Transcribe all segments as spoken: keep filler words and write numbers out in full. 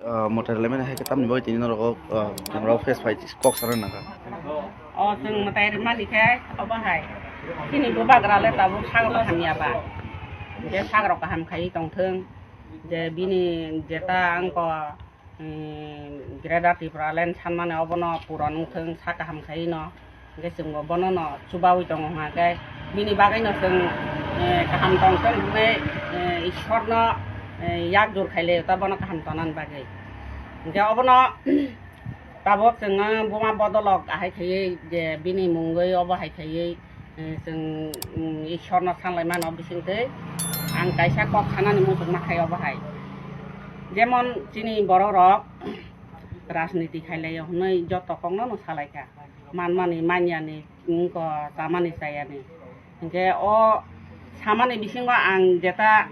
Ah, motor lemon hai ke tamni bagwi tini norok, ah, norok face pai kok sana nangkha. O chwng mwtai rwmani khe obo hai. Chini bubagra le tabuk sagro hamya ba. Je sagro kaham khai tongthwng. Je bini jeta angko, mm, Greater Tipraland sanmani obono puron wngthwng sa kaham khai no. Hingke chwngbo bono no chubawi tongo hwnka khe bini bagwi no chwng, eh, kaham tongthwng hwnwi, eh, Ishwarno, eh, yak jur khai laio ta bono kaham tongnani bagwi. Hingke obono tabuk chwngno buma bodolok ahai khaiwi je bini mungwi obo hai khaiwi, eh, chwng, mm, Ishwarno sanlai mano bisingtwi ang kaisa kok sanani muchungma khai obo hai. Jemon chini borok rok rajniti khai laio hwnwi joto kokno no salai kha. Manmani, manyani, wngkha chamani chayani. Hinkhe o samani bisingo ang jeta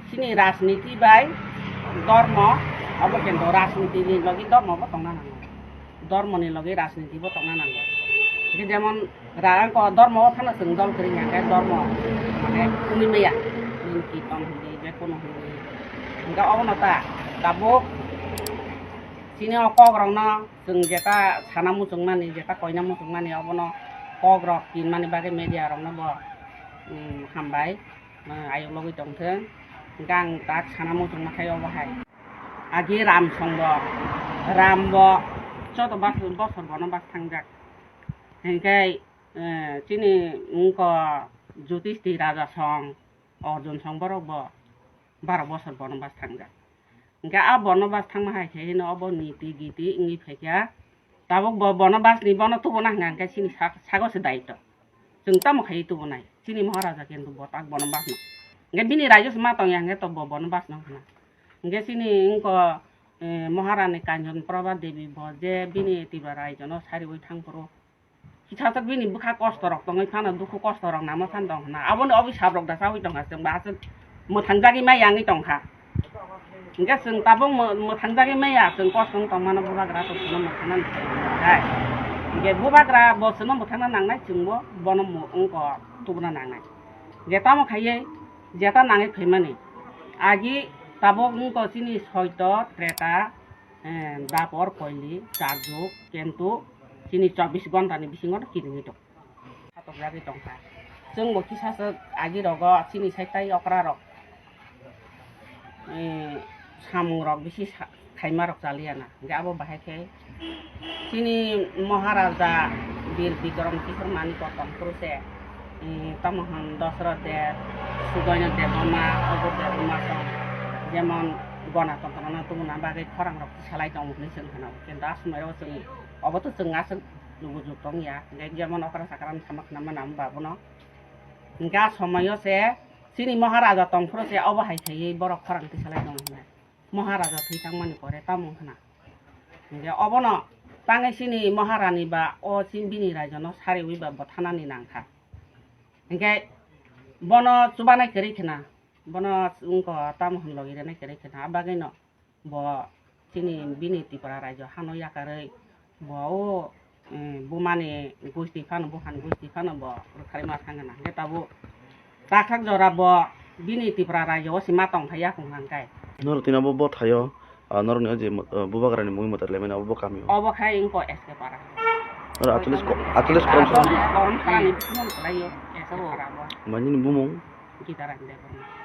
chini rajniti bai dhormo, obo kintu rajnitini logi dhormobo tongna nango. Dhormoni logi rajnitibo tongna nango. Hinkhe jemon ra-, ang ko dhormo o phano chwng dol kwrwi ya, hinkhe dhormo mane wngwi maya. Nini kirtan hindi, jekono hindi. Hinkhe obono ta, tabuk chini o kokrokno chwng jeta sana muchungmani, jeta koina muchungmani, obono kokrok tinmani bagwi media rokno bo, mm, hambai, mm, ayuk logwi tongthwng. Hinkhe ang tak sana muchungma khai obo hai. Agi Ram songbo, Ram bo joto bas-, bosor bono bas thangjak. Hinkhe, eh, chini wngkha Judisti raja song, Arjun song borok bo baro bosor bono bas thangjak. Hingke a bono bas thangma hai khe hino obo niti giti wngwi phaikha. Tabuk bo bono bas ni bono tubuna hwnka hingke chini sak-, sago se daito. Chwng tamo khai tubunai. Chini Maharaja kintu bo tak bono bas no. Hingke bini raijyo se ma tongya hingke to bo bono bas no hwna. Hingke chini wngko, eh, Maharani Kanchon Prabha Devi bo je bini Tripura raijyo no sariwi thangphuru. Kisa sak bini bwkha kosto rok tongwi phano, dukhu kosto rok namo phan tong hwnna. Aboni obisap rok da chawi tongkha, chwng ba aswk mwthang jagwi maya wngwi tongkha. Hingke chwng tabuk mw-, mwthang jagwi maya, chwng kosto wng tongmano bubagra to chwngno mwthangna nangnai. Hingke bubagra bo chwngno mwthangna nangnai, chwngbo bono mw-, wngko tubuna nangnai. Hingke tamo khaiwi jeta nangwi phaimani. Agi tabuk wngko chini soito, treta, eh, dapor, koili, charjuk, kintu chini chobbish ghonta ni bisingo no kiringwi tong. Khatok jagwi tongkha. Chwngbo kisa swk agi rogo chini sai tai okra rok, eh, samung rok bisi sa-, khaima rok chaliya na. Hingke abo bahai khe chini Maharaja Bir Bikram Kishore Manik Kotom phuru se, eh, tamo hwn Dasarath Dev, Sudaina Debbarma, Agur Debbarma song, jemon Ganatantro no tubuna bagwi khorang rok salai tongo hwnwi chwng khna. Kintu a somoi o chwng obo to chwng aswk lugu juk tong ya. Hingke jemon okra chakra no sama khna mano amo ba bono. Hingke a somoi o se chini Maharaja tong phuru se obo hai khaiwi borok khorang tisalai tongo hwnwi. Maharaja thwi thangmani pore tamo wng khna. Hingke obono tangwi chini Maharani ba o chini bini raijano sariwi ba bwthanani nangkha. Hingke bono chubanai kwrwi khna. Bono wngkha tamo hwn logi rwnai kwrwi khna. A bagwino bo chini bini Tripura raijo hano yakarwi bo o, eh, bumani gusti phano, buphani gusti phano bo rwkharima thangna. Hingke tabuk takhak jora bo bini Tripura raijo o se ma tongthai yakung hangkai. Norok tini abo bo thaio, ah, norokni o je, ah, bubagrani mui mwtai lemani abo bo kamio. Obo khai wngkha S K para. Norok atleast ko-, atleast korom sa. Atleast korom sa ni bisingo kwlaio S K para bo. Manini bumung? Gitaran Debbarma.